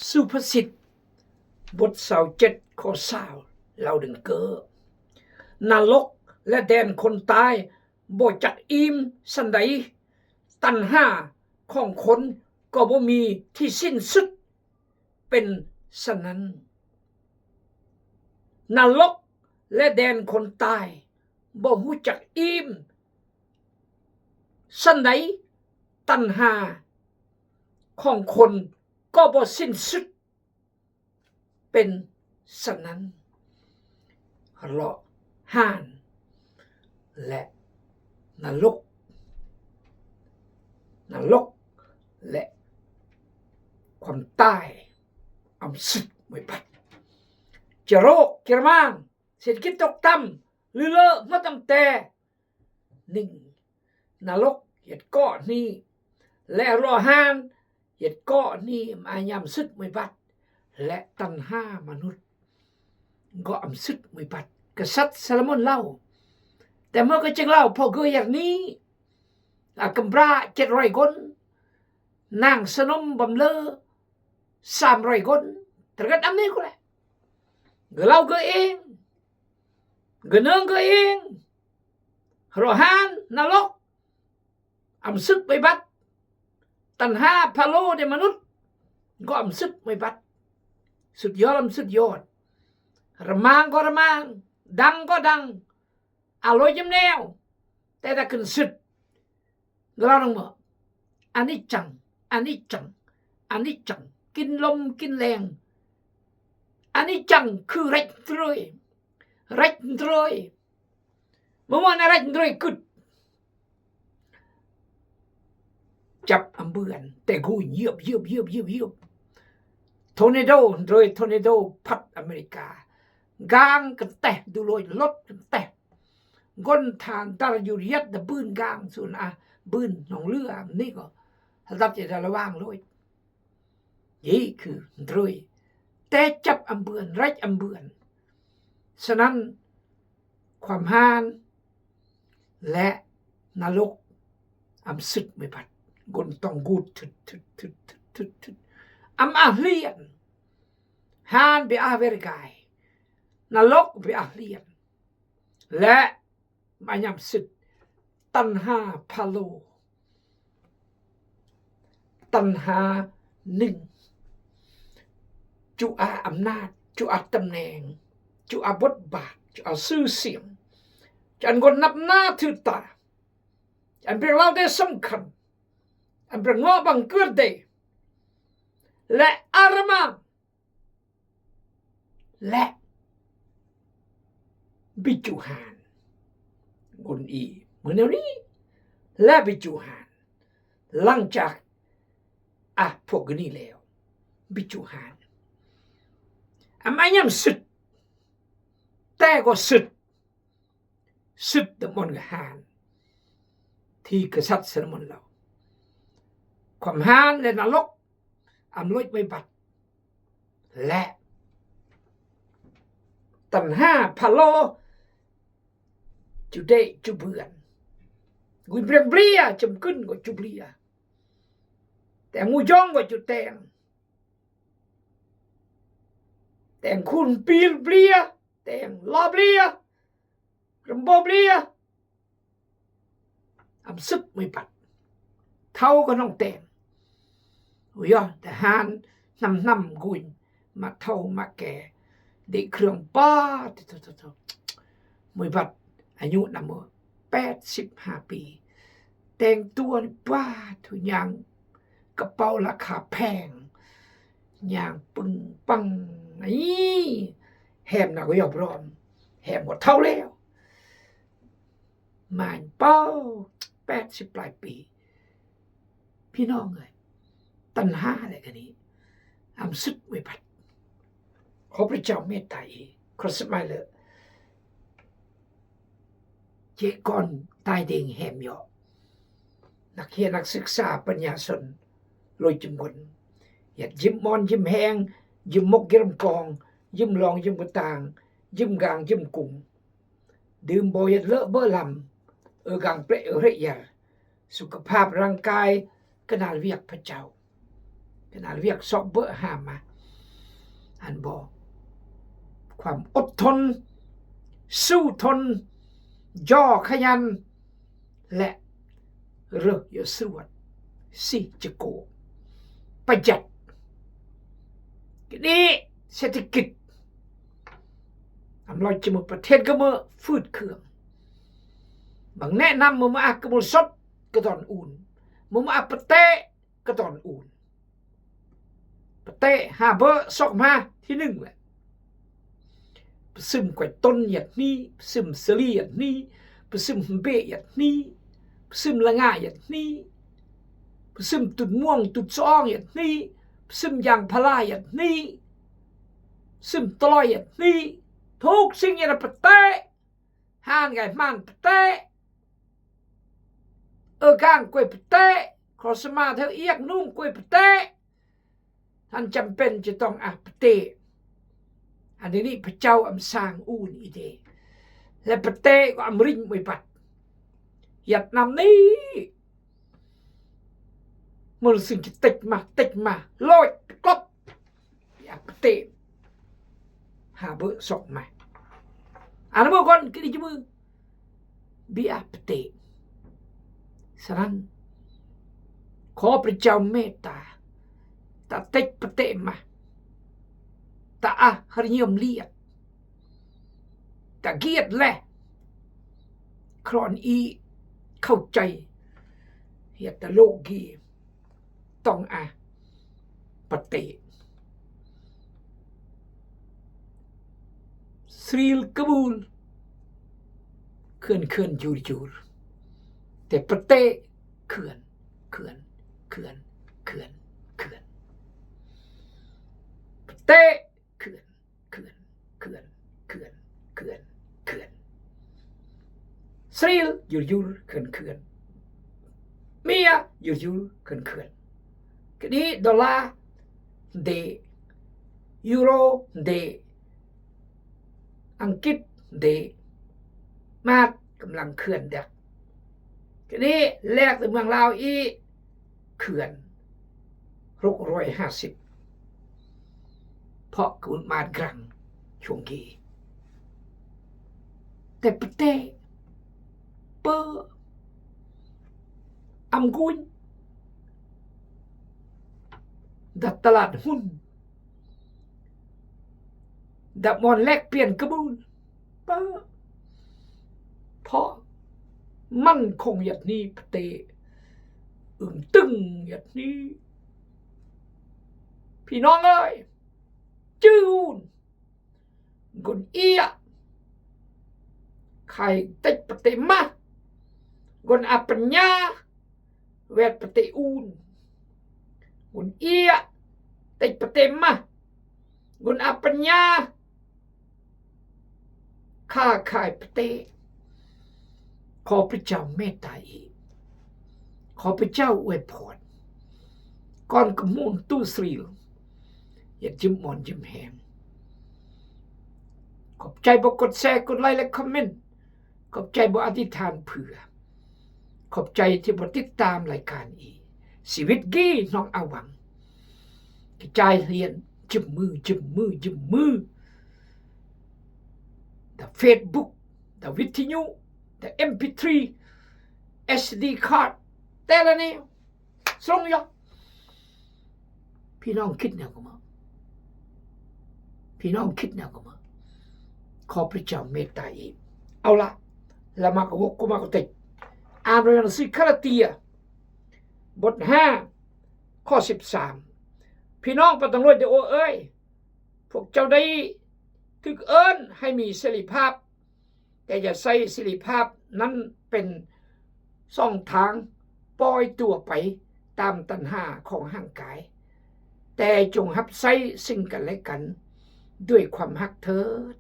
ສຸພາສິດ ບົດຊາວເຈັດ ຂໍ້ຊາວ ເລົ່າດັ່ງເກີ້ ນະລົກ ແລະ ແດນຄົນຕາຍ ບໍ່ຈັກອີ່ມສັນໃດ, ຕັນຫາຂອງຄົນກໍບໍ່ມີທີ່ສິ້ນສຸດ ເປັນສະນັ້ນ. ນະລົກ ແລະ ແດນຄົນຕາຍ ບໍ່ຮູ້ຈັກອີ່ມສັນໃດ, ຕັນຫາຂອງຄົນກໍບໍ່ສິ້ນສຸດ ເປັນສະນັ້ນ. ເລາະຮ່ານ ແລະ ນະລົກ, ນະລົກ ແລະ ຄວາມຕາຍ ອຳສຶດໄວບັດ. ຈະໂລກຈະລະມາງ ເສດຖະກິດຕົກຕ່ຳ ຫຼືເລີມາຕັ້ງແຕ່ໜຶ່ງ ນະລົກເຮັດເກາະນີ້ ແລະ ໂລະຫານເຮັດເກາະນີ້ ມາຍາມສຶດໄວບັດ ແລະ ຕັນຫາມະນຸດກໍອຳສຶດໄວບັດ. ກະສັດຊາໂລໂມນເລົ່າ, ແຕ່ເມື່ອກໍຈຶ່ງເລົ່າ ເພາະເກີຍາດນີ້ ອາກຳບຣາເຈັດຮ້ອຍຄົນ, ນາງສະໜົມບຳເລີ ສາມຮ້ອຍຄົນ ຕະກັດອຳນີ້ກູແຫຼະ ເກີເລົ່າເກີເອງ ເກີເນີງເກີເອງ ໂລະຫານນະລົກ ອຳສຶດໄວບັດ ຕັນຫາພາໂລແດ່ມະນຸດ ກໍອຳສຶດໄວບັດ ສຸດຍອດລຳສຸດຍອດ ລະມາງກໍລະມາງ ດັງກໍດັງ ອະລອຍຍຳແນວ ແຕ່ຖ້າຂຶ້ນສຶດ ລາວນຳເມືອ ອະນິດຈັງ ອະນິດຈັງ ອະນິດຈັງ ກິນລົມກິນແລງ ອະນິດຈັງ ຄືແຣັດໂດຣຍ ແຣັດໂດຣຍ ເມື່ອວານແຣັດໂດຣຍກຶດ ຈັບອຳເບືອນ ແຕ່ກູຍຽບ ຍຽບ ຍຽບ ຍຽບ ຍຽບ ໂທເນໂດ ໂດຍໂທເນໂດ ພັດອາເມລິກາ ກາງກັນແຕະ ດູໂລຍລົດກັນແຕະ ກົນທານຕາລະຢູຣຽດ ດະບືນກາງສູນອາ ບືນໜອງເລືອ ນີ້ກໍລະດັບຈະໄດ້ລະວັງໂລຍ ນີ້ຄືໂດຍ ແຕ່ຈັບອຳເບືອນ ໄລ່ອຳເບືອນ. ສະນັ້ນ ຄວາມຮ້ານ ແລະ ນະລົກ ອຳສຶດໄວບັດ ກົນຕ້ອງກູດ ອຳອາຮຽນ ຮ້ານເບອາເວລະກາຍ ນະລົກເບອາຮຽນ ແລະ ມາຍາມສຶດ ຕັນຫາພາໂລ ຕັນຫາໜຶ່ງ ຈຸອາອຳນາດ ຈຸອາຕຳແໜ່ງ ຈຸອາບົດບາດ ຈຸອາຊື່ສຽງ ຈະອັນຄົນນັບໜ້າຖືຕາ ຈະອັນເປັນລາວໄດ້ສຳຄັນ ອັນເປັນເງາະບັງເກີດເດ ແລະ ອາລະມາ ແລະ ບິຈຸຮານ ກຸນອີ ມື້ແນວນີ້ ແລະ ບິຈຸຮານ ຫຼັງຈາກ ອາ ພວກນີ້ແລ້ວ ບິຈຸຮານ ອຳອາຍາມສຶດ ແຕ່ກໍສຶດ ສຶດດຳມອນກະຫານ ທີ່ກະສັດຊາໂລໂມນເລົ່າ ຄວາມຮ້ານ ແລະ ນະລົກ ອຳລວຍໄວບັດ ແລະ ຕັນຫາພາໂລ ຈຸເດ ຈຸເບືອນ ກຸຍເບຣງເບລຍ ຈຳກຶນກໍຈຸເບລຍ ແຕ່ງໝູຢອງກໍຈຸແຕງ ແຕງຄູນປີລເບລຍ ແຕງຫຼໍ່ເບລຍ ຣຳໂບເບລຍ ອຳສຶດໄວບັດ ເທົາກໍນ້ອງແຕງ ໂອຍ ທະຫານນຳນຳກຸຍ ມາເທົາມາແກ່ ເດັກເຄື່ອງປາ ໂທ້ໆ ໄວບັດ ອາຍຸນຳແປດສິບຫ້າປີ ແຕ່ງຕົວນີ້ ປາດໂທ້ ຍ່າງ ກະເປົາລາຄາແພງ ຍ່າງປຶງປັງ ອີ ແຮມນະກໍຢອບລອມ ແຮມກໍເຖົ້າແລ້ວ ມາເປົາ ແປດສິບປາຍປີ ພີ່ນ້ອງເອີຍ ຕັນຫາແຫຼະກະນີ້ ອຳສຶດໄວບັດ ຂໍພະເຈົ້າເມດຕາອີກ ຂໍສະໄໝເລີ ເຈກອນຕາຍເດັງແຮມເຍາະ ນັກຮຽນນັກສຶກສາປັນຍາຊົນໂລຍຈຸມຄົນ ຢາກຢືມມອນຢືມແຮງ ຢືມມົກຢືມກອງ ຢືມລອງຢືມກະຕ່າງ ຢືມກາງຢືມກຸງ ດື່ມບໍ່ຢາກເລີະເບີລຳ ເອີກາງເປະເອເຣຍ ສຸຂະພາບຮ່າງກາຍກະນານວຽກພະເຈົ້າ ນາວຽກຊອກເບີຫາມາ ອັນບໍ່ ຄວາມອົດທົນ ສູ້ທົນ ຍໍຂະຫຍັນ ແລະ ເລີກຢາສວດ ຊີຈະໂກ ປະຢັດ ກະນີ້ ເສດຖະກິດ ອຳລອຍຈະມື ປະເທດກະເມີ ຟືດເຄືອງ ບາງແນະນຳ ມາມາອາກະມຸລສົດ ກະຕອນອູນ ມາມາອາປະເຕ ກະຕອນອູນ ປະເຕ ຫາເບີ ຊອກມາ ທີໜຶ່ງແຫຼະ ປະຊຶມກວຍຕົນ ຢັດນີ້ ປະຊຶມສາລີ ຢັດນີ້ ປະຊຶມເບ ຢັດນີ້ ປະຊຶມລະງ່າ ຢັດນີ້ ປະຊຶມຕຸດມ່ວງ ຕຸດສອງ ຢັດນີ້ ປະຊຶມຢາງພາລາ ຢັດນີ້ ປະຊຶມຕະຫຼອຍ ຢັດນີ້ ທຸກສິ່ງຢ່າປະເຕ ຫານໄກໝານປະເຕ ເອີກາງກວຍປະເຕ ຂໍສະມາເທີອຽກນຸ່ງກວຍປະເຕ ທ່ານຈຳເປັນຈະຕ້ອງອາປະເຕ ອັນນີ້ພະເຈົ້າອຳສ້າງອູນອີເດ ແລະ ປະເຕກໍອຳຣິງອວຍບັດ ຫຍັດນຳນີ້ ມັນຊິງຈະຕິດມາ ຕິດມາ ໂລດ ກົບ ອາປະເຕ ຫາເບີສອກມາ ອານະເບີກ່ອນ ກະດີຈະມື ບີອາປະເຕ ສະນັ້ນ ຂໍພະເຈົ້າເມດຕາ ຕາເຕັກປະເຕມາ ຕາອາຮະຍອມລຽດ ຕາກຽດແລ ຄຣອນອີ ເຂົ້າໃຈ ເຮັດຕາໂລກີ ຕ້ອງອາປະເຕ ສຣີລກະບູລ ເຂື່ອນເຂື່ອນຢູລຢູລ ແຕ່ປະເຕ ເຂື່ອນ ເຂື່ອນ ເຂື່ອນ ເຂື່ອນ ເຂື່ອນ ປະເຕ ເຂື່ອນ ເຂື່ອນ ເຂື່ອນ ເຂື່ອນ ເຂື່ອນ ເຂື່ອນ ສຣີລ ຍູລ ຍູລ ເຂື່ອນ ເຂື່ອນ ເມຍ ຍູລ ຍູລ ເຂື່ອນ ເຂື່ອນ ກະນີ້ ໂດລາ ເດ ຢູໂຣ ເດ ອັງກິດ ເດ ມາດ ກຳລັງເຂື່ອນດັກ ກະນີ້ ແລກໃສ່ເມືອງລາວອີກ ເຂື່ອນ ຫົກຮ້ອຍຫ້າສິບ ເພາະກຸນມາດກລັງ ຊ່ວງກີ ແຕ່ປະເຕ ເປີ ອຳກຸນ ດັດຕະຫຼາດຫຸ້ນ ດັບມອນແລກປ່ຽນກະບູນ ປະ ເພາະມັນຄົງຢັດນີ້ປະເຕ ອຶງຕຶງຢັດນີ້ ພີ່ນ້ອງເອີຍ ຈື່ອູນ ກົນເອຍ ຂາຍເຕັກປະເຕມາ ກົນອາປັນຍາ ແວດປະເຕອູນ ກຸນເອຍ ເຕັກປະເຕມາ ກຸນອາປັນຍາ ຄ້າຂາຍປະເຕ ຂໍພະເຈົ້າເມດຕາອີກ ຂໍພະເຈົ້າອວຍພອນ ກ່ອນກະມູນຕູ້ສຣີລ ຢ່າຈິ້ມອ່ອນຈິ້ມແຮງ ຂອບໃຈບໍ່ກົດແຊ ກົດໄລ ແລະ ຄອມເມັນ ຂອບໃຈບໍ່ອະທິຖານເພື່ອ ຂອບໃຈທີ່ບໍ່ຕິດຕາມລາຍການອີ ຊີວິດກີ້ນ້ອງອາຫວັງ ກະຈາຍຮຽນ ຈິ້ມມື ຈິ້ມມື ຈິ້ມມື ດາເຟສບຸກ ດາວິທະຍຸ ດາເອັມພີທຣີ ເອັສດີຄາດ ແຕ່ລະແນວ ສົ່ງຢອກ ພີ່ນ້ອງຄິດແນວກະມາ ພີ່ນ້ອງຄິດແນວກະມາ ຂໍພະເຈົ້າເມດຕາອີກ ເອົາລະ ລະມາກະວົກກະມາກະຕິ ອ່ານເລື່ອງໜັງສືກາລາເຕຍ ບົດຫ້າ ຂໍ້ສິບສາມ ພີ່ນ້ອງປະຕັງໂລຍເດໂອເອີຍ ພວກເຈົ້າໄດ້ຖືກເອີ້ນໃຫ້ມີເສລີພາບ ແຕ່ຢ່າໃຊ້ເສລີພາບນັ້ນເປັນຊ່ອງທາງປ່ອຍຕົວໄປຕາມຕັນຫາຂອງຮ່າງກາຍ, ແຕ່ຈົ່ງຮັບໃຊ້ຊຶ່ງກັນແລະກັນດ້ວຍຄວາມຮັກເທີດ.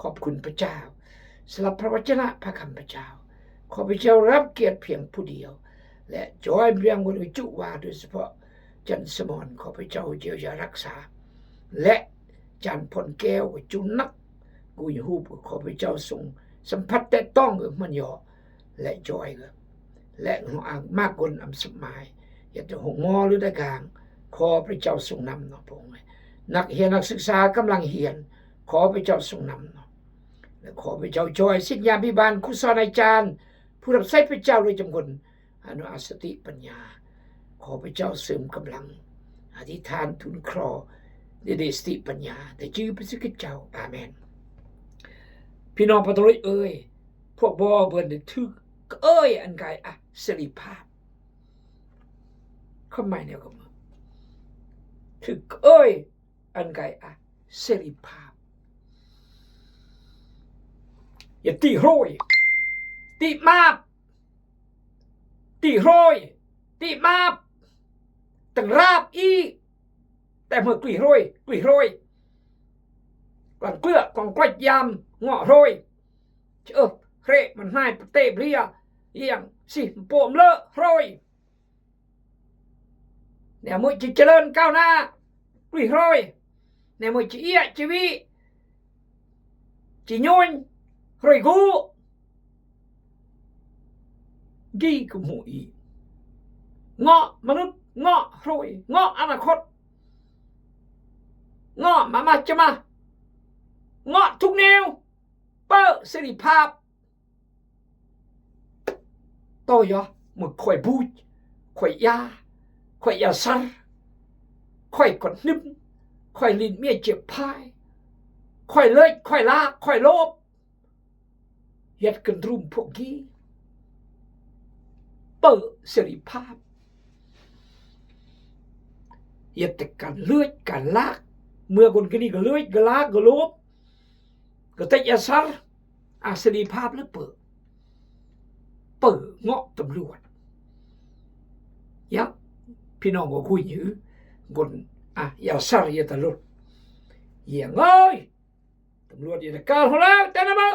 ຂອບຄຸນພະເຈົ້າສຳລັບພະວະຈະນະພະຄຳພະເຈົ້າ. ຂ້າພະເຈົ້າຮັບກຽດພຽງຜູ້ດຽວ ແລະ ຈອຍເບຍງວັນອຸຈຸວາ ໂດຍສະເພາະຈັນສະໝອນ ຂໍພະເຈົ້າຢຽວຢາຮັກສາ ແລະ ຈັນພອນແກ້ວກໍຈຸນນັກ ກຸຍຮູບ ຂໍພະເຈົ້າຊົງສຳຜັດແຕະຕ້ອງ ເອີ ມັນຍໍ ແລະ ຈອຍ ເອີ ແລະ ງອາງມາກກົນອຳສະໝາຍ ເຮັດໂຮງໝໍ ຫຼື ຕ່າງໆ ຂໍພະເຈົ້າຊົງນຳເນາະ ພະອົງເອີຍ. ນັກຮຽນນັກສຶກສາກຳລັງຮຽນ ຂໍພະເຈົ້າຊົງນຳເນາະ ແລະ ຂໍພະເຈົ້າຊ່ອຍສິດຍາພິບານ ຄູສອນອາຈານ ຜູ້ຮັບໃຊ້ພະເຈົ້າໂດຍຈຳຄົນ ອະນຸພາບສະຕິປັນຍາ. ຂໍພະເຈົ້າເສີມກຳລັງ ອະທິຖານທູນຂໍ ໃຫ້ໄດ້ສະຕິປັນຍາ ໃນຊື່ພະເຢຊູຄຣິດເຈົ້າ. ອາເມນ. ພີ່ນ້ອງປາໂຕລິກເອີຍ, ພວກບໍ່ເບິ່ງໄດ້ຖືກເອີຍອັນກາຍອະເສລີພາບ. ຄວາມໝາຍແນວກໍຄື ຖືກເອີຍອັນກາຍອະເສລີພາບ. ຢ່າຕິໂຮຍ, ຕິມາບ, ຕິໂຮຍ, ຕິມາບ, ຕັ້ງລາບອີກ, ແຕ່ເມື່ອກລີໂຮຍ, ກລີໂຮຍ, ກລັນເກືອກອງກວດຍາມເງາະໂຮຍ, ຈະເອິບເຮມັນຫາຍປະເຕບເລຍ, ຢ່ຽງຊິໂປມເລີໂຮຍ. ແນວມື້ຈະຈະເລີນກ້າວໜ້າ ກລີໂຮຍ, ແນວມື້ຈະເອຍຈະວິ ຈະໂຍນໂຮຍກູ ດີກວ່າໝູ່ອີກ. ເງາະມະນຸດ, ເງາະໂຮຍ, ເງາະອະນາຄົດ, ເງາະມາມາຈະມາ, ເງາະທຸກແນວ ເປີເສລີພາບ. ໂຕຢະ ມື້ຂ້ອຍບູດ, ຂ້ອຍຢາ, ຂ້ອຍຢາສັນ, ຂ້ອຍກອດໜຶ່ມ, ຂ້ອຍຫຼິ້ນເມຍເຈັບພາຍ, ຂ້ອຍເລີຍ, ຂ້ອຍລາ, ຂ້ອຍໂລບ, ເຮັດກັນລຸມພວກກີ້ ເປີເສລີພາບ. ເຮັດແຕ່ການເລີຍການລາກ, ເມື່ອຄົນກະນີ້ກະເລີຍກະລາກກະໂລບ ກະຕິດຢາສັນ ອາເສລີພາບ ຫຼື ເປີ ເປີເງາະຕຳຫຼວດ. ຢາ ພີ່ນ້ອງກໍຄຸຍຫື ຄົນ ອາ ຢາສັນ ຢາຕະຫຼຸດ ຢາງເອີຍ. ຕຳຫຼວດຢູ່ໃນການຫົວແລ້ວແຕ່ລະມື້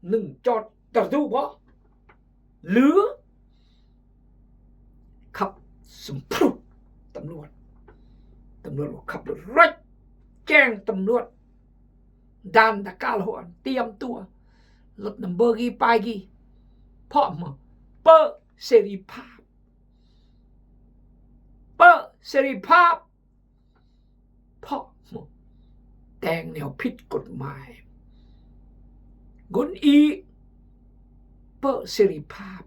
ໜຶ່ງຈອດຕະຕູບໍ່ ຫຼື ຂັບສຳພຣຸດຕຳຫຼວດ. ຕຳຫຼວດກໍຂັບລົດໄລ່ແຈ້ງຕຳຫຼວດ ດ່ານຕະກາລຫົວ ຕຽມຕົວ ລົດນຳເບີກີ່ປາຍກີ່ ພ້ອມເປີເສລີພາບ ເປີເສລີພາບ. ເພາະແຕ່ງແນວຜິດກົດໝາຍ ກົນອີເປີເສລີພາບ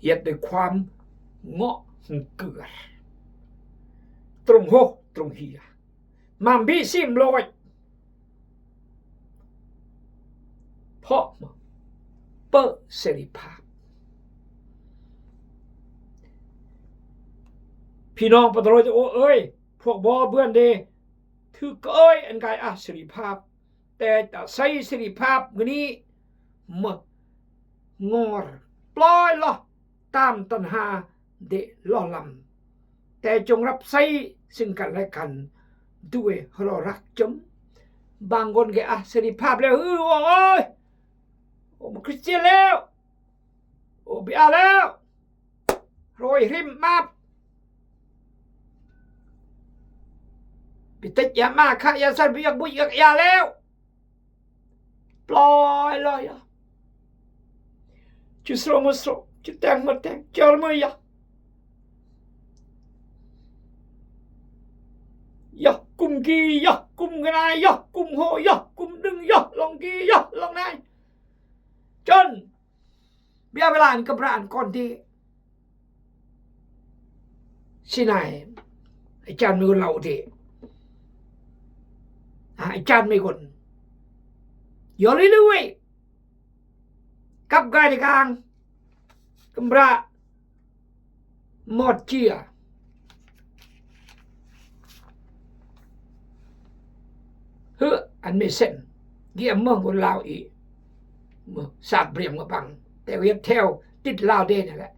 ເຮັດດ້ວຍຄວາມເງາະຫຶງເກືອ ຕົງໂຮຕົງເຮຍ ມາມບີຊີມໂລຍ ເພາະເປີເສລີພາບ. ພີ່ນ້ອງປະໂຕໂລໂອເອີຍ, ພວກບໍ່ເບື່ອເດ ຖືກເອີຍອັນກາຍອະເສລີພາບ, ແຕ່ຈະໃຊ້ເສລີພາບມື້ນີ້ມາງອນປ່ອຍລອດຕາມຕັນຫາເດຫຼໍ່ລຳ. ແຕ່ຈົ່ງຮັບໃຊ້ຊຶ່ງກັນແລະກັນດ້ວຍໂລລັກຈົມ. ບາງຄົນກໍອະເສລີພາບແລ້ວ ເອີ ໂອ້ຍ ໂອ້ ມາຄຣິສຕຽນແລ້ວ ໂອ້ ເບຍແລ້ວ ໂຮຍຮິມມາບ ໄປຕິດຢາມາຂາຍຢາສັນ ໄປຢາກບຸຍຢາກຢາແລ້ວ. ປອຍລອຍ ຈະສໂລໂມສໂລ ຈະແຕງມາແຕງ ຈະລະເມີຍ ຢາກຸມກີ ຢາກຸມກະນາຍ ຢາກຸມໂຮ ຢາກຸມດຶງ ຢາລອງກີ ຢາລອງນາຍ ຈົນ ເບຍເວລາອັນກຳລະອັນກ່ອນທີ່ ຊິນາຍ ອາຈານມີຄົນເລົ່າເດ ອາ ອາຈານມີຄົນ ຢໍລີເລື້ອຍ ກັບກາຍໃນກາງ ກຳລະ ໝົດເຈຍ ເຮີ ອັນມີເສັ້ນ ກຽມເມືອງຄົນລາວອີກ ເມືອງສາບບຽມກະບັງ ແຕ່ວຽດແຖວຕິດລາວເດນັ້ນແຫຼະ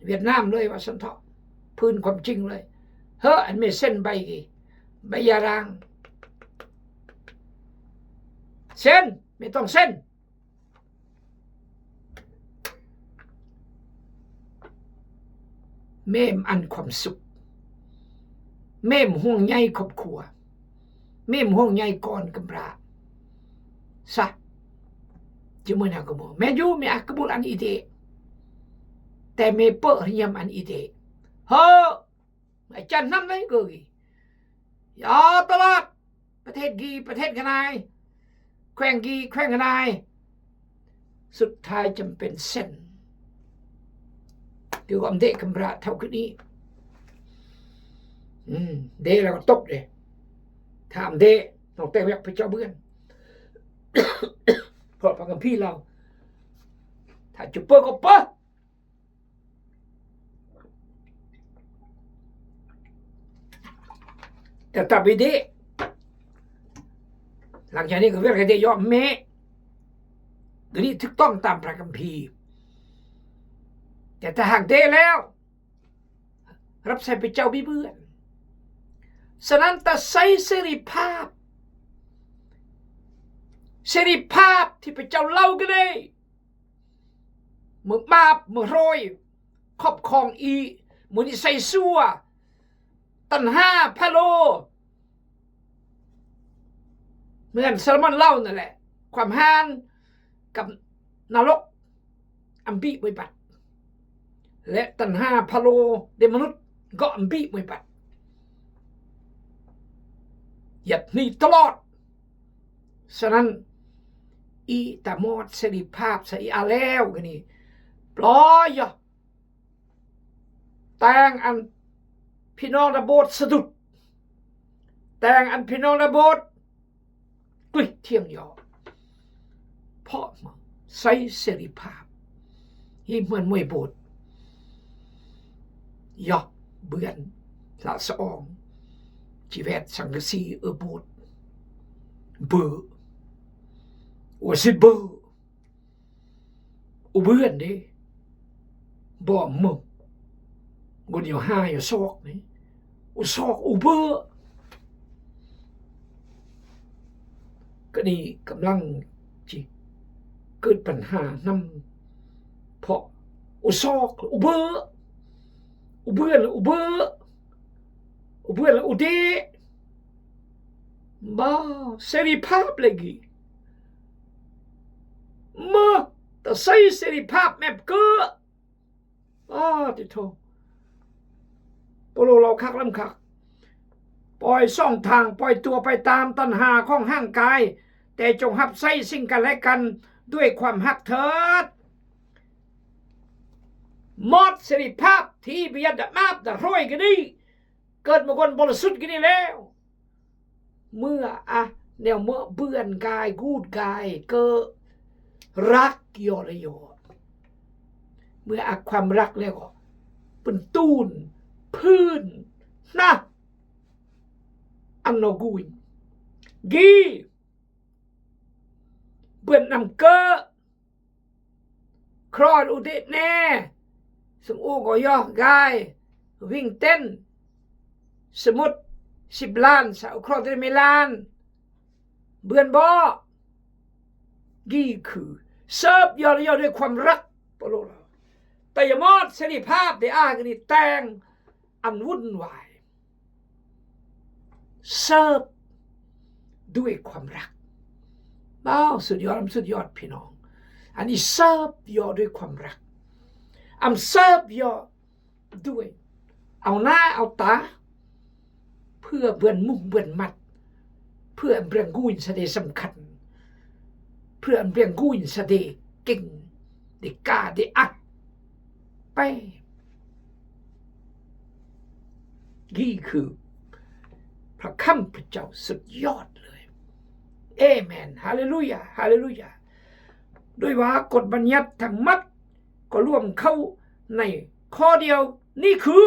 ຫວຽດນາມເລີຍວ່າຊັ້ນເຖາະ ພື້ນຄວາມຈິງເລີຍ ເຮີ ອັນມີເສັ້ນໃບກີ ໃບຢາລາງ ເສັ້ນ ມີຕ້ອງເສັ້ນ ແມ່ນອັນຄວາມສຸກ ແມ່ນຫ່ວງໃຍຄອບຄົວ ແມ່ນຫ່ວງໃຍກ່ອນກຳລະ ຊະ ຈະເມີຍນາກະໂມ ແມ່ນຢູ່ ແມ່ອາກະບຸນອັນອີເຕ ແຕ່ເມເປີຮຽມອັນອີເດ ເຮີ ອາຈານນຳໄດ້ເກີຍ ຢ່າຕະຫຼາດ ປະເທດກີ ປະເທດຂະໜາຍ ແຂວງກີ ແຂວງຂະໜາຍ ສຸດທ້າຍຈຳເປັນເຊັນ ຄືຄວາມເດກຳລາເທົ່າຄືນີ້ ອືມ ເດແລ້ວກໍຕົບເດ້ ຖາມເດ ນ້ອງແຕ່ງແວກພະເຈົ້າເບືອນ ເພາະພະຄຳພີລາວ ຖ້າຈະເປີກໍເປີ ແຕ່ຕາບິເດ ຫຼັງຈາກນີ້ກໍເວລາເດຍອມເມ ໂດຍນີ້ຖືກຕ້ອງຕາມພະຄຳພີ ແຕ່ຖ້າຫາກເດແລ້ວ ຮັບໃຊ້ພະເຈົ້າບິເບືອນ ສະນັ້ນຕາໄຊເສລີພາບ ເສລີພາບທີ່ພະເຈົ້າເລົ່າກໍໄດ້ ມື້ບາບ ມື້ໂຮຍ ຄອບຄອງອີ ມື້ນິໄສຊົ່ວ ຕັນຫາພາໂລ ເໝືອນຊາໂລມອນເລົ່ານັ້ນແຫຼະ ຄວາມຮ້ານກັບນະລົກ ອຳບີບໍລິບັດ ແລະ ຕັນຫາພາໂລ ເດມະນຸດ ກໍອຳບີບໍລິບັດ ຫຍັດໜີຕະຫຼອດ. ສະນັ້ນ ອີຕາມອດເສລີພາບ ສະອີອາແລ້ວກະນີ້ ປລ່ອຍ ແຕ່ງອັນພີ່ນ້ອງລະໂບດສະດຸດ ແຕ່ງອັນພີ່ນ້ອງລະໂບດ ກຸຍທຽງຢໍ ເພາະໃຊ້ເສລີພາບ ຮີບເຮືອນມວຍໂບດ ຢໍ ເບືອນ ລະສະອອງ ຈີແວດ ສັງກະສີ ເອີ ໂບດ ເບີ ໂອຊິດ ເບີ ອຸເບືອນເດ້ ບໍ່ເມືອງ ບໍ່ດຽວຫາຢູ່ຊອກນີ້ ອຸຊອກອຸເບີ ກະນີ້ກຳລັງຊິເກີດບັນຫານຳ ເພາະອຸຊອກອຸເບີ ອຸເບືອນ ອຸເບີ ອຸເບືອນ ອຸເດ ບໍ່ ເສລີພາບເລີຍກີ ເມື່ອຕາໄຊເສລີພາບແມບເກີ ອ້າ ຕິໂທ ໂປໂລເລົ່າຄັກລຳຄັກ ປ່ອຍຊ່ອງທາງ ປ່ອຍຕົວໄປຕາມຕັນຫາຂອງຮ່າງກາຍ ແຕ່ຈົ່ງຮັບໃຊ້ຊຶ່ງກັນແລະກັນດ້ວຍຄວາມຮັກເຖີດ ໝົດເສລີພາບທີ່ບຽດດາມາບດາໂຮຍກະນີ້ ເກີດມາຄົນບໍລິສຸດກະນີ້ແລ້ວ ເມື່ອອະ ແນວເມື່ອເບືອນກາຍ ກູດກາຍ ເກີດຮັກຢໍລະຢໍ ເມື່ອອະຄວາມຮັກແລ້ວກໍ ເປັນຕູນ ພື້ນ ນະ ອັນນອກູຍ ກີ ເບືອນນຳເກີ ຄຣອນອຸເດແນ ສະອູກໍຢໍກາຍ ວິງເຕັນ ສະມຸດ ສິບລ້ານ ສາວຄຣອນເຕເມລານ ເບືອນບໍ ກີຄື ເສີບຢໍລະຢໍດ້ວຍຄວາມຮັກ ປະໂລດ ແຕ່ຢ່າມອດເສລີພາບໄດ້ອາກະນີ້ແຕ່ງ ອັນວຸ່ນວາຍ ເສີບດ້ວຍຄວາມຮັກ ວ້າວ ສຸດຍອດ ສຸດຍອດພີ່ນ້ອງ ອັນນີ້ເສີບຢໍດ້ວຍຄວາມຮັກ ອັນເສີບຢໍດ້ວຍເອົາໜ້າເອົາຕາ ເພື່ອເບືອນມຸງເບືອນມັດ ເພື່ອເບືອງກຸຍສະເດສຳຄັນ ເພື່ອເບືອງກຸຍສະເດເກັ່ງ ເດກາ ເດອັດ ແປ ນີ້ຄືພະຄຳພະເຈົ້າສຸດຍອດເລີຍ. ເອແມນ. ຮາເລລູຢາ ຮາເລລູຢາ. ດ້ວຍວ່າກົດບັນຍັດທັງໝົດກໍລວມເຂົ້າໃນຂໍ້ດຽວນີ້ຄື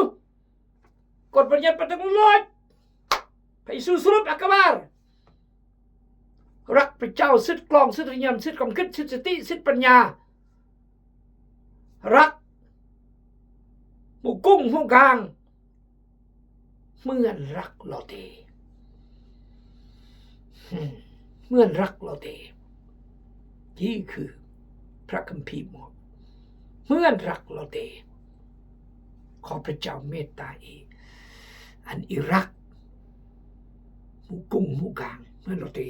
ກົດບັນຍັດປະເຕັນໂລກ ພະເຢຊູສະຫຼຸບອັກກະບານ ຮັກພະເຈົ້າ ສິດກອງ ສິດວິນຍານ ສິດຄວາມຄິດ ສິດສະຕິ ສິດປັນຍາ ຮັກໝູ່ກຸ້ງໝູ່ກາງ ເໝືອນຮັກຫຼໍ່ເຕ ເໝືອນຮັກຫຼໍ່ເຕ ທີ່ຄືພະຄຳພີບອກ ເໝືອນຮັກຫຼໍ່ເຕ. ຂໍພະເຈົ້າເມດຕາອີກ ອັນອີຮັກ ໝູ່ກຸ້ງໝູ່ກາງ ເໝືອນເຮົາເຕ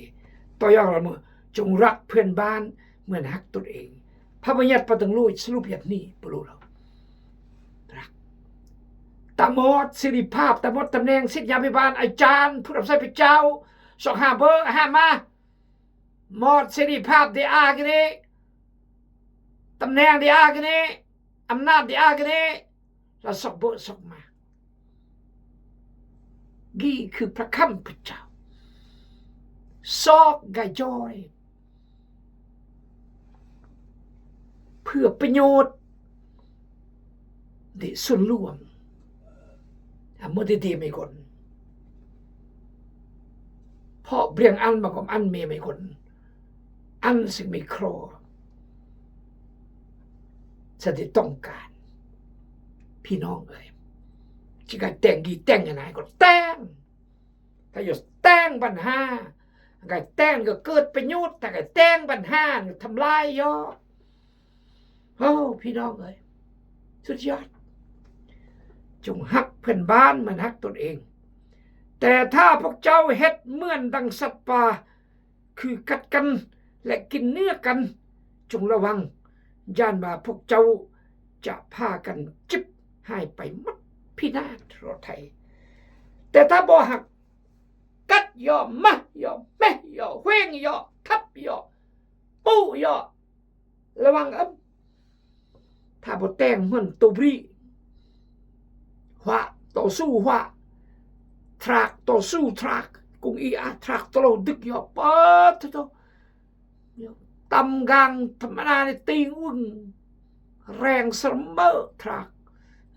ຕໍ່ຢ່າງລະເມີ ຈົ່ງຮັກເພື່ອນບ້ານເໝືອນຮັກຕົນເອງ. ພະບັນຍັດປະເຕັນໂລກສະຫຼຸບຢ່າງນີ້ ປະໂລດເຮົາ ຕາມອດເສລີພາບ, ຕາມອດຕຳແໜ່ງສິດຍາພິບານ, ອາຈານ, ຜູ້ຮັບໃຊ້ພະເຈົ້າ, ຊອກຫາເບີ, ຫາມາ. ມອດເສລີພາບໄດ້ອ້າງອັນນີ້, ຕຳແໜ່ງໄດ້ອ້າງອັນນີ້, ອຳນາດໄດ້ອ້າງອັນນີ້, ລະຊອກເບີຊອກມາ. ນີ້ຄືພະຄຳພະເຈົ້າ. ຊອກກະຢອຍ ເພື່ອປະໂຫຍດໃນສ່ວນລວມ. ອາ ເມື່ອດີໆ ໄມກອນ ເພາະບຽງອັນມາກອມອັນເມໄມກອນ ອັນຊິງໄມຄຣ ສະຕິຕ້ອງການ ພີ່ນ້ອງເອີຍ ຊິກາແຕ່ງດີແຕ່ງຫຍັງໃຫ້ກໍແຕ່ງ. ຖ້າຢາກແຕ່ງບັນຫາ ກາແຕ່ງກໍເກີດປະໂຫຍດ, ຖ້າກາແຕ່ງບັນຫາ ທຳລາຍເຍາະ. ໂອ້ ພີ່ນ້ອງເອີຍ ສຸດຍອດ. ຈົ່ງຮັກເພື່ອນບ້ານເໝືອນຮັກຕົນເອງ. ແຕ່ຖ້າພວກເຈົ້າເຮັດເໝືອນດັ່ງສັດປ່າ ຄືກັດກັນ ແລະ ກິນເນື້ອກັນ, ຈົ່ງລະວັງ, ຢ້ານວ່າພວກເຈົ້າຈະພາກັນຈິບຫາຍໄປໝົດ, ພິນາດລໍໄຖ. ແຕ່ຖ້າບໍ່ຮັກ, ກັດເຍາະ, ໝາກເຍາະ, ແໝະເຍາະ, ເຫວ່ງເຍາະ, ທັບເຍາະ, ປຸເຍາະ, ລະວັງເອີ. ຖ້າບໍ່ແຕ່ງເໝືອນໂຕບຣີ ຫວະຕໍ່ສູ້ຫວະ, ທຣາກຕໍ່ສູ້ທຣາກ, ກຸງອີອາທຣາກໂຕໂລດຶກເຍາະ, ປາດໂທ ຕຳກາງທຳມະດານີ້ຕີງອຶ້ງ ແຮງສະເໝີທຣາກ,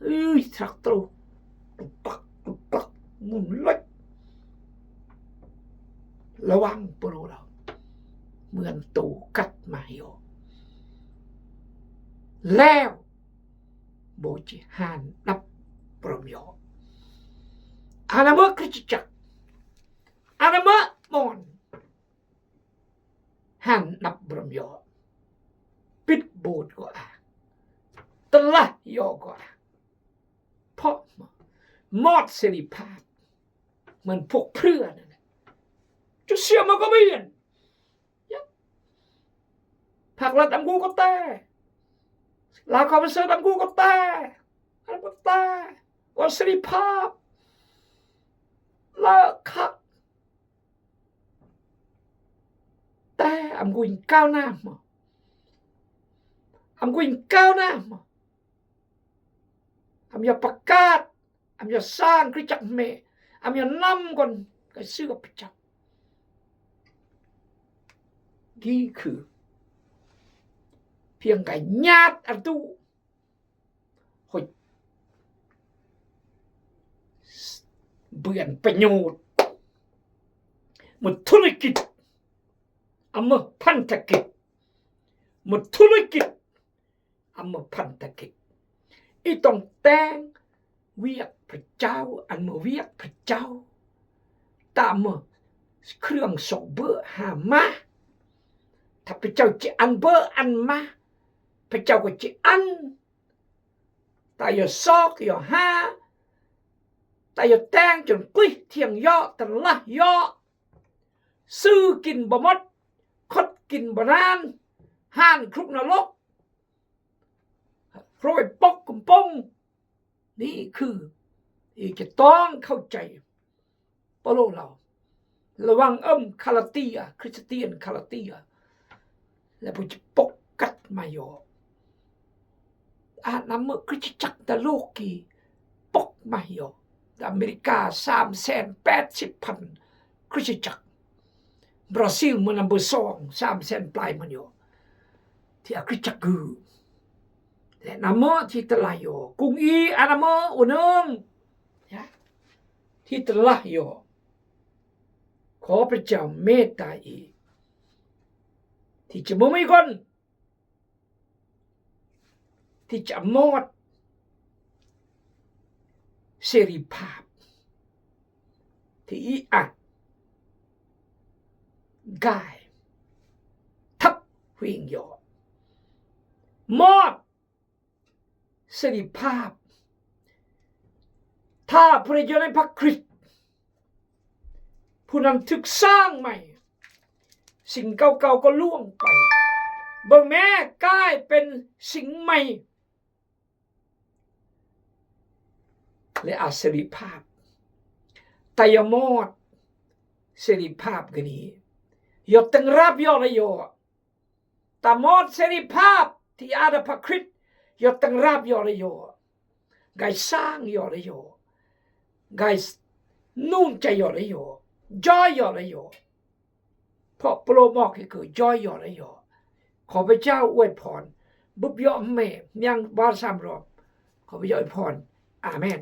ເອີຍ ທຣາກໂຕ ຕຸກຕັກ ຕຸກຕັກ ໝູນເລັກ. ລະວັງໂປໂລລາວ ເໝືອນໂຕກັດມາເຫຍ ແລ້ວບໍ່ຈິຫານດັບບຣມຍອ. ອານາເມີຄຣິສຕະຈັກ ອານາເມີມອນ ຫານດັບບຣມຍອ ປິດໂບດກໍອາ ຕະລະຍອກໍອາ ເພາະມອດເສລີພາບ ເໝືອນພວກເພື່ອນັ້ນແຫຼະ ຈະເສຍມາກໍບຽນ ພັກລັດອຳກູກໍແຕ່ ລາວຄອມເຊີນອຳກູກໍແຕ່ ອັນກໍແຕ່ ວ່າເສລີພາບ ລະຄັກ ແຕ່ອຳກູຍັງກ້າວໜ້າມາ ອຳກູຍັງກ້າວໜ້າມາ ອຳຢາປະກາດ ອຳຢາສ້າງຄຣິສຕະຈັກແມ່ ອຳຢານຳກ່ອນກະເຊື່ອພະເຈົ້າ. ນີ້ຄືພຽງກະຍາດອະຕຸ ໂຫຍ ເບື່ອນປະໂຫຍດ ໝົດທຸລະກິດ ອຳມະພັນທະກິດ ໝົດທຸລະກິດ ອຳມະພັນທະກິດ ອີຕ້ອງແຕ່ງວຽກພະເຈົ້າ ອຳມະວຽກພະເຈົ້າ ຕາມມະເຄື່ອງຊອກເບີຫາມາ ຖ້າພະເຈົ້າຈະອັນເບີອັນມາ ພະເຈົ້າກໍຈະອັນ ຕາຢາຊອກຢາຫາ ຕາຢາແຕ່ງຈົນກຸຍທຽງເຍາະ ຕະລະເຍາະ ຊື້ກິນບໍ່ໝົດ ຄົດກິນບໍ່ນານ ຮ້ານຄຸກນະລົກ ໂຣຍປົກກຸມປົງ ນີ້ຄືທີ່ຈະຕ້ອງເຂົ້າໃຈ ເປາໂລລາວ ລະວັງເອີມຄາລາເຕຍ ຄຣິສຕຽນຄາລາເຕຍ ແລະ ຜູ້ຈະປົກກັດມາຢໍ ອານາເມີຄຣິສຕະຈັກຕະໂລກີປົກມາຢໍ ອາເມລິກາສາມແສນແປດສິບພັນຄຣິສຕະຈັກ ບຣາຊິລເມືອນຳເບີສອງ ສາມແສນປາຍມາຢໍ ທີ່ອາຄຣິສຕະຈັກກື ແລະ ນາເມີທີ່ຕະລາຢໍ ກຸງອີອານາເມີໂອເນີງ ທີ່ຕະລາຢໍ ຂໍພະເຈົ້າເມດຕາອີກ ທີ່ຈະບໍ່ມີຄົນ ທີ່ຈະມອດເສລີພາບ ທີ່ອີອາກາຍທັບເຫວ່ງຢໍ ມອດເສລີພາບ ຖ້າຜູ້ໃດຢູ່ໃນພະຄຣິດ ຜູ້ນັ້ນຖືກສ້າງໃໝ່ ສິ່ງເກົ່າໆກໍລ່ວງໄປ ເບິ່ງແມ້ ກາຍເປັນສິ່ງໃໝ່ ແລະ ອາເສລີພາບ. ຕາຍາມອດເສລີພາບກະນີ້ ຢອດຕັງລາບຢໍລະຢໍ. ຕາມອດເສລີພາບທີ່ອາດພະຄຣິດ ຢອດຕັງລາບຢໍລະຢໍ. ກາຍສ້າງຢໍລະຢໍ. ກາຍນູນໃຈຢໍລະຢໍ. ຢໍລະຢໍ. ເພາະໂປໂລມອກເກຄືຢໍລະຢໍ. ຂໍພະເຈົ້າອວຍພອນ. ບຸບຢໍແມ່ຍັງບາດສາມລອບ. ຂໍພະເຈົ້າອວຍພອນ. ອາເມນ.